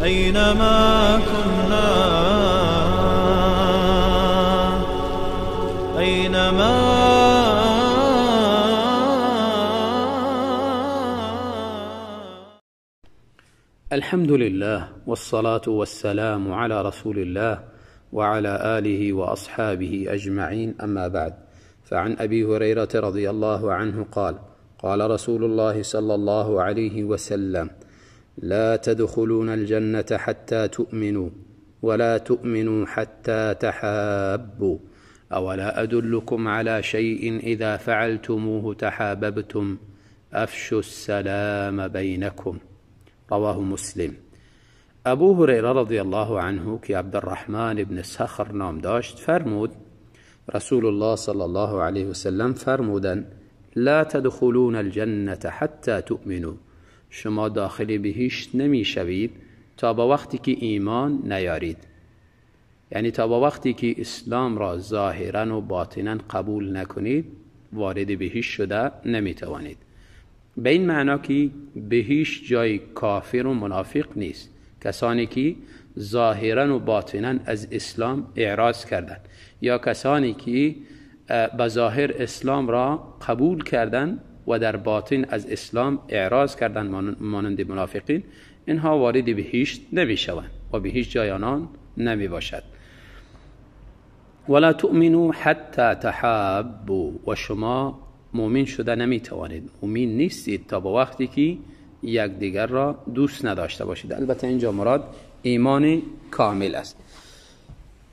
أينما كنا، أينما. الحمد لله والصلاة والسلام على رسول الله وعلى آله وأصحابه أجمعين، أما بعد، فعن أبي هريرة رضي الله عنه قال: قال رسول الله صلى الله عليه وسلم: لا تدخلون الجنة حتى تؤمنوا، ولا تؤمنوا حتى تحابوا، أولا أدلكم على شيء إذا فعلتموه تحاببتم، أفشوا السلام بينكم. رواه مسلم. ابو هریره رضی الله عنه که عبدالرحمن ابن صخر نام داشت فرمود: رسول الله صلی الله علیه وسلم فرمودند: لا تدخلون الجنة حتى تؤمنوا، شما داخل بهشت نمی شوید تا با وقتی که ایمان نیارید، یعنی تا با وقتی که اسلام را ظاهرا و باطنا قبول نکنید وارد بهشت شده نمی توانید. به این معنا که بهشت جای کافر و منافق نیست، کسانی که ظاهرا و باطنا از اسلام اعراض کردند یا کسانی که به ظاهر اسلام را قبول کردند و در باطن از اسلام اعراض کردند مانند منافقین، اینها وارد بهشت نمی شوند و بهشت جای آنان نمی باشد. ولا تؤمنوا حتی تحابوا، و شما مؤمن شده نمی توانید، مؤمن نیستید تا با وقتی که یکدیگر را دوست نداشته باشید. البته اینجا مراد ایمان کامل است.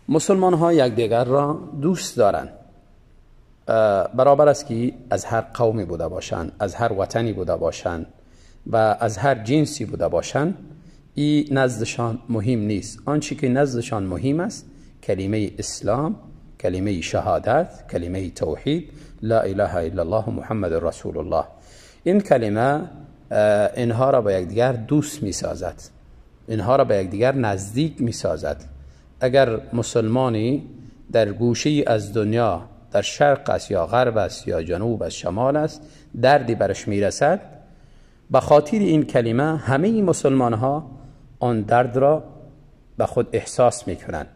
مسلمان ها یکدیگر را دوست دارند، برابر است که از هر قومی بوده باشند، از هر وطنی بوده باشند و از هر جنسی بوده باشند، این نزدشان مهم نیست. آنچه که نزدشان مهم است کلمه اسلام، کلمه شهادت، کلمه توحید، لا اله الا الله محمد رسول الله. این کلمه اینها را با یکدیگر دوست می سازد، اینها را به یکدیگر نزدیک می سازد. اگر مسلمانی در گوشه از دنیا، در شرق است یا غرب است یا جنوب است، شمال است، دردی برش می رسد، به خاطر این کلمه همه مسلمان ها آن درد را به خود احساس می کنند.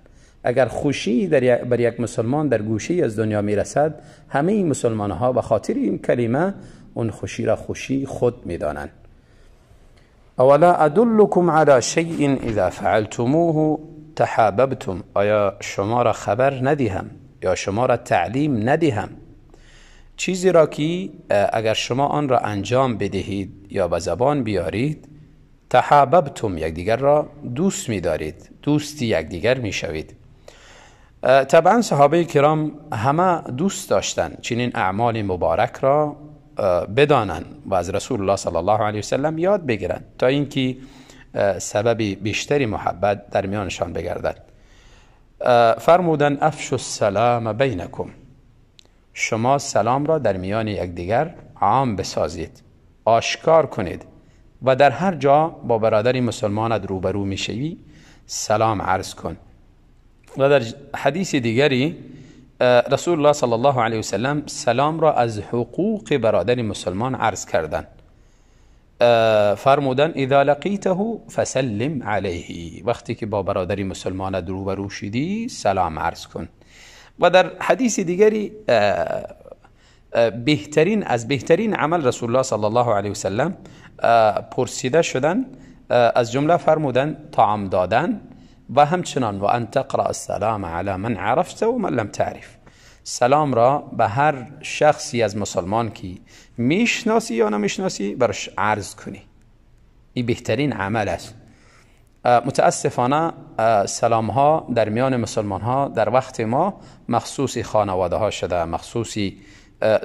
اگر خوشی بر یک مسلمان در گوشه از دنیا می رسد، همه مسلمان ها به خاطر این کلمه اون خوشی را خوشی خود می دانند. اولا ادلکم علی شیء اذا فعلتموه تحاببتم، آیا شما را خبر ندهم یا شما را تعلیم ندهم چیزی را که اگر شما آن را انجام بدهید یا به زبان بیارید، تحاببتم، یکدیگر را دوست می‌دارید، دوستی یکدیگر می‌شوید. طبعا صحابه کرام همه دوست داشتند چنین اعمال مبارک را بدانند و از رسول الله صلی الله علیه وسلم یاد بگیرند تا اینکه سبب بیشتری محبت در میانشان بگردد. فرمودند: افشوا السلام بینکم، شما سلام را در میان یکدیگر عام بسازید، آشکار کنید و در هر جا با برادر مسلمانت روبرو میشوی سلام عرض کن. و در حدیث دیگری رسول الله صلی الله علیه وسلم سلام را از حقوق برادر مسلمان عرض کردند. فرمودند: اذا لقیته فسلم علیه، وقتی که با برادر مسلمان روبرو شدی سلام عرض کن. و در حدیث دیگری بهترین از بهترین عمل رسول الله صلی الله علیه وسلم پرسیده شدن، از جمله فرمودن طعام دادن و همچنان و ان تقرأ السلام علی من عرفت و من لم تعرف، سلام را به هر شخصی از مسلمان که میشناسی یا نمیشناسی برش عرض کنی. این بهترین عمل است. متاسفانه سلام ها در میان مسلمان ها در وقت ما مخصوص خانواده ها شده، مخصوص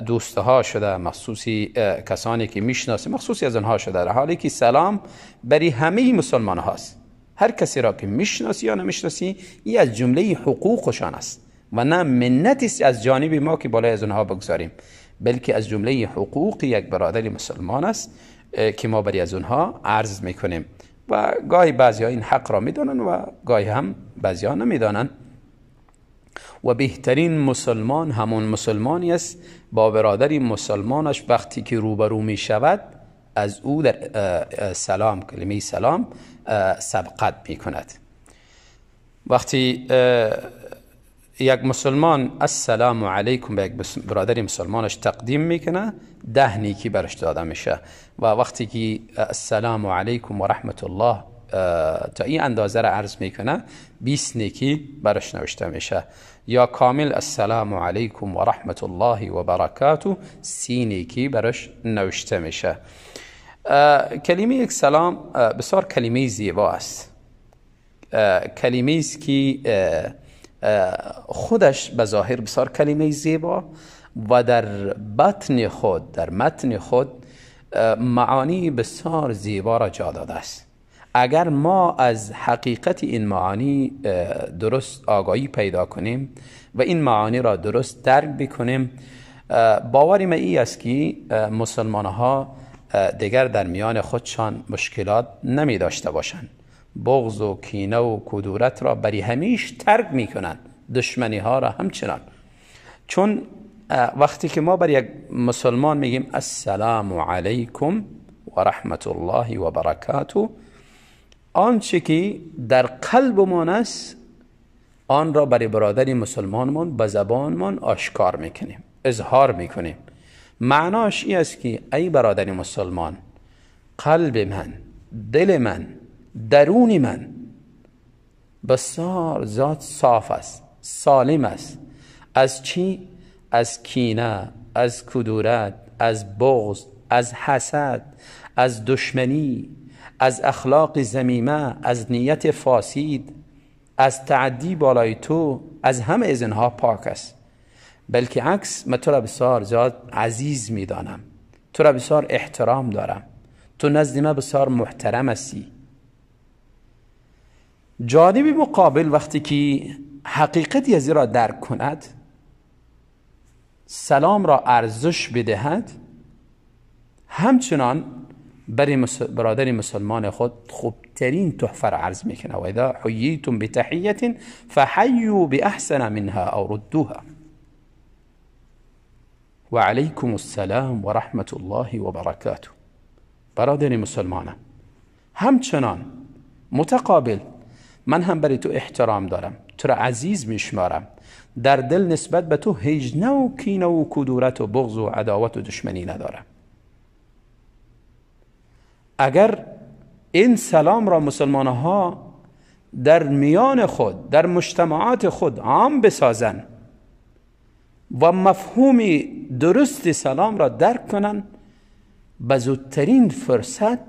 دوست ها شده، مخصوصی کسانی که میشناسی، مخصوصی از آنها شده، در حالی که سلام برای همه مسلمان هاست. هر کسی را که میشناسی یا نمیشناسی، این از جمله حقوقشان است و نه منتی است از جانب ما که بالای از آنها بگذاریم، بلکه از جمله حقوق یک برادر مسلمان است که ما برای از آنها عرض میکنیم. و گاهی بعضی ها این حق را میدانند و گاهی هم بعضی ها نمیدانند. و بهترین مسلمان همون مسلمانی است با برادری مسلمانش وقتی که روبرو می شود از او در سلام، کلمه سلام سبقت میکند. وقتی یک مسلمان السلام علیکم به یک برادر مسلمانش تقدیم میکنه، 10 نیکی برش داده میشه. و وقتی که السلام علیکم و رحمت الله تا این اندازه را عرض میکنه، 20 نیکی برش نوشته میشه. یا کامل السلام علیکم و رحمت الله و برکاته، 30 نیکی برش نوشته میشه. کلمه یک سلام بسیار کلمه زیبا است، کلمه است که خودش به ظاهر بسیار کلمه زیبا و در بطن خود، در متن خود معانی بسیار زیبا را جا داده است. اگر ما از حقیقت این معانی درست آگاهی پیدا کنیم و این معانی را درست درک بکنیم، باور ما این است که مسلمان ها دیگر در میان خودشان مشکلات نمی داشته باشند. بغض و کینه و کدورت را بری همیش ترک میکنند، دشمنی ها را همچنان. چون وقتی که ما بر یک مسلمان میگیم السلام علیکم و رحمت الله و برکاته، آنچه که در قلبمان است آن را برای برادر مسلمانمان به زبانمان آشکار میکنیم، اظهار میکنیم. معناش این است که ای برادر مسلمان، قلب من، دل من، درون من بسیار زیاد صاف است، سالم است. از چی؟ از کینه، از کدورت، از بغض، از حسد، از دشمنی، از اخلاق ذمیمه، از نیت فاسد، از تعدی بالای تو، از همه از اینها پاک است. بلکه عکس، من تو را بسیار زیاد عزیز میدانم، تو را بسیار احترام دارم، تو نزد من بسیار محترم هستی. جانب مقابل وقتی که حقیقتی از را درک کند، سلام را ارزش بدهد، همچنان برای برادر مسلمان خود خوبترین تحفه را عرض میکنه. و اذا حییتم بتحیة فحیوا باحسن منها او ردوها. و علیکم السلام و رحمت الله و برکاته. برادر مسلمانم، همچنان متقابل من هم برای تو احترام دارم، تو را عزیز میشمارم، در دل نسبت به تو هیچ نوع کینه و کدورت و بغض و عداوت و دشمنی ندارم. اگر این سلام را مسلمان ها در میان خود، در مجتمعات خود عام بسازن و مفهوم درست سلام را درک کنن، به زودترین فرصت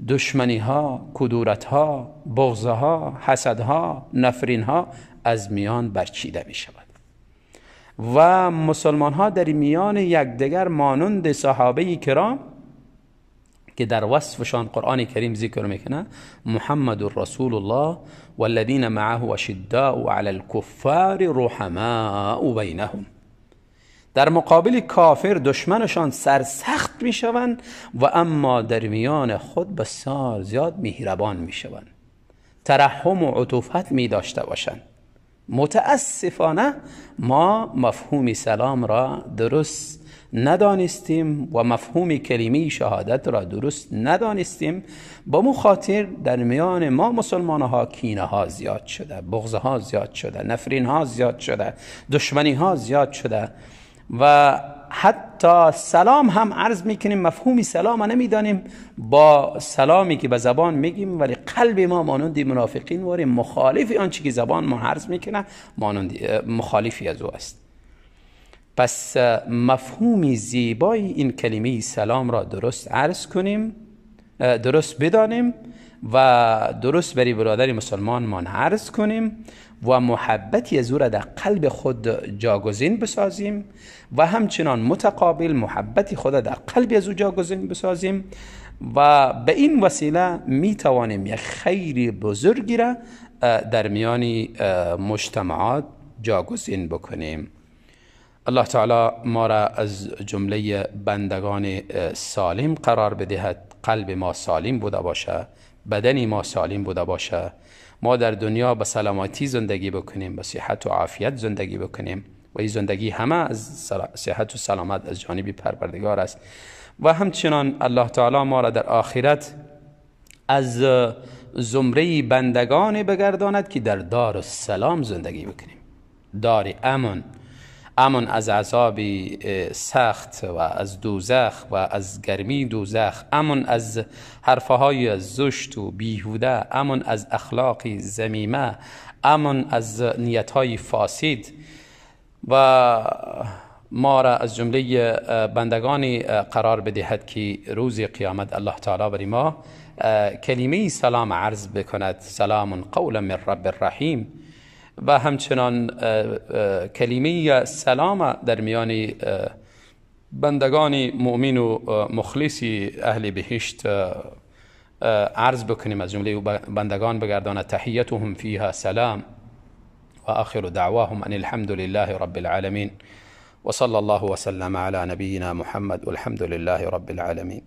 دشمنی ها، کدورت ها، بغض ها، حسد ها، نفرین ها از میان برچیده می شود و مسلمان ها در میان یکدیگر مانند صحابه کرام که در وصفشان قرآن کریم ذکر میکنه، محمد رسول الله والذین معه اشداء علی الكفار رحماء بینهم. در مقابل کافر دشمنشان سرسخت میشوند و اما در میان خود بسیار زیاد مهربان میشوند، ترحم و عطوفت می داشته باشند. متاسفانه ما مفهوم سلام را درست ندانستیم و مفهوم کلمه شهادت را درست ندانستیم. با مو خاطر در میان ما مسلمان ها کینه ها زیاد شده، بغض ها زیاد شده، نفرین ها زیاد شده، دشمنی ها زیاد شده و حتی سلام هم عرض میکنیم، مفهوم سلام نمیدانیم. با سلامی که به زبان میگیم ولی قلب ما مانند منافقین واری مخالف آنچه که زبان ما عرض میکنه، مانند مخالفی از او است. پس مفهوم زیبای این کلمه سلام را درست عرض کنیم، درست بدانیم و درست برای برادر مسلمان ما عرض کنیم و محبتی از او را در قلب خود جاگزین بسازیم و همچنان متقابل محبتی خود را در قلب از او جاگزین بسازیم و به این وسیله می توانیم یک خیر بزرگی را در میان مجتمعات جاگزین بکنیم. الله تعالی ما را از جمله بندگان سالم قرار بدهد. قلب ما سالم بوده باشه، بدن ما سالم بوده باشه، ما در دنیا به سلامتی زندگی بکنیم، به صحت و عافیت زندگی بکنیم و این زندگی همه از صحت و سلامت از جانب پروردگار است و همچنان الله تعالی ما را در آخرت از زمره بندگان بگرداند که در دار السلام زندگی بکنیم، دار امن، امن از عذاب سخت و از دوزخ و از گرمی دوزخ، امن از حرفهای زشت و بیهوده، امن از اخلاق ذمیمه، امن از نیتهای فاسد، و ما را از جمله بندگانی قرار بدهد که روز قیامت الله تعالی بر ما کلمه سلام عرض بکند، سلام قولا من رب الرحیم. و همچنان کلمه سلام در میان بندگان مؤمن و مخلص اهل بهشت عرض بکنیم، از جمله بندگان بگرداند تحیتهم فیها سلام و آخر دعواهم ان الحمد لله رب العالمین و صلی الله وسلم على نبینا محمد والحمد لله رب العالمین.